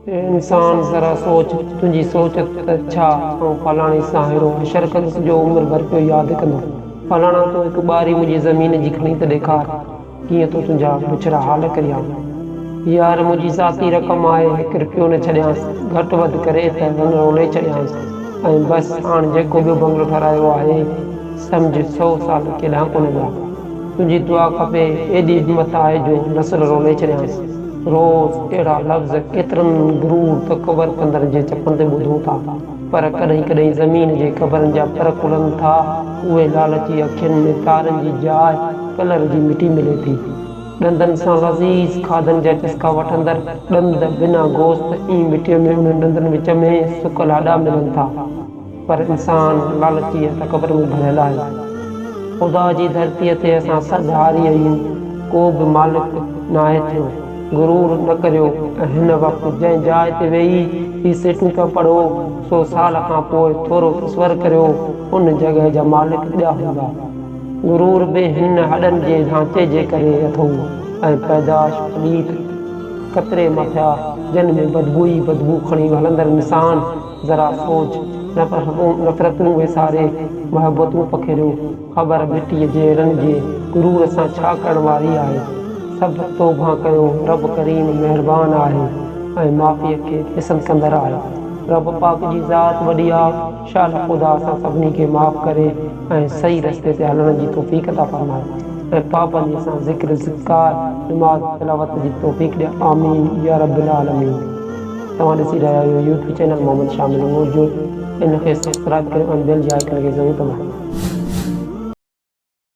اي انسان ذرا سوچ، تنهنجي سوچ ته ڇا آئون فلاڻي سان اهڙو حشر ڪندس جو عمر ڀر پيو ياد ڪندو. فلاڻا تون هڪ ٻاري منهنجي زمين جي کڻي ته ڏيکار، ڪيئن ٿو تنهنجا بڇڙا حال ڪريان. يار منهنجي ذاتي رقم آهي، هڪ رپيو نه ڇڏيانس، گهٽ وڌ ڪري ته رن رولي ڇڏيانس ۽ بس هاڻ جيڪو ٻيو بنگلو ٺهرايو آهي سمجهه سئو سال ڪيڏانهن ڪونه ويا. تنهنجي دعا کپي، ايڏي همت آهي جو نسل رولي ڇڏيانس. روز اهڙا لفظ ڪيترن غرور تڪبر ڪندڙن جي چپن تي ٻڌون ٿا، پر ڪڏهن ڪڏهن زمين جي قبرن جا پر کلن ٿا، اهي لالچي اکين ۾ تارن جي جاء ڪلر جي مٽي ملي ٿي. ڏندن سان لذيذ کاڌن جا چسڪا وٺندڙ ڏند بنا گوشت ۽ مٽيء ۾ انهن ڏندن وچ ۾ سڪل هڏا ملن ٿا. پر انسان لالچي ۽ تڪبر ۾ ڀريل آهي. خدا جي ڌرتيء تي اسان سڀ هاري آهيون، ڪو به مالڪ ناهي ٿيو. غرور نه ڪريو ۽ هن وقت جنهن جاء تي ويهي هي سٽون پيا پڙهو، سو سال کان پوء ٿورو تصور ڪريو، ان جڳهه جا مالڪ ٻيا هوندا. غرور به هن هڏن جي ڍانچي جي ڪري اٿئون ۽ پيدائش پليت قطري مان ٿيا، جن ۾ بدبو ئي بدبو کڻي هلندڙ انسان ذرا سوچ، نفرتون وساري محبتون پکيڙيو، خبر مٽيء جي رن جي غرور سان ڇا ڪرڻ واري آهي؟ سڀ توبهه ڪيو، رب ڪريم مهربان آهي ۽ معافيء کي پسند ڪندڙ آهي. رب پاڪ جي ذات وڏي آ، شال خدا اسان سڀني کي معاف ڪري ۽ صحيح رستي تي هلڻ جي توفيق عطا فرمائي ۽ پابنديء سان ذڪر اذڪار، نماز تلاوت جي توفيق ڏي آمين يارب العالمين. توهان ڏسي رهيا آهيو يوٽيوب چينل محمد شامل موجود ان کي سبسڪرائب ڪريو ۽ بيل جي آئيڪن کي ضرور دٻايو.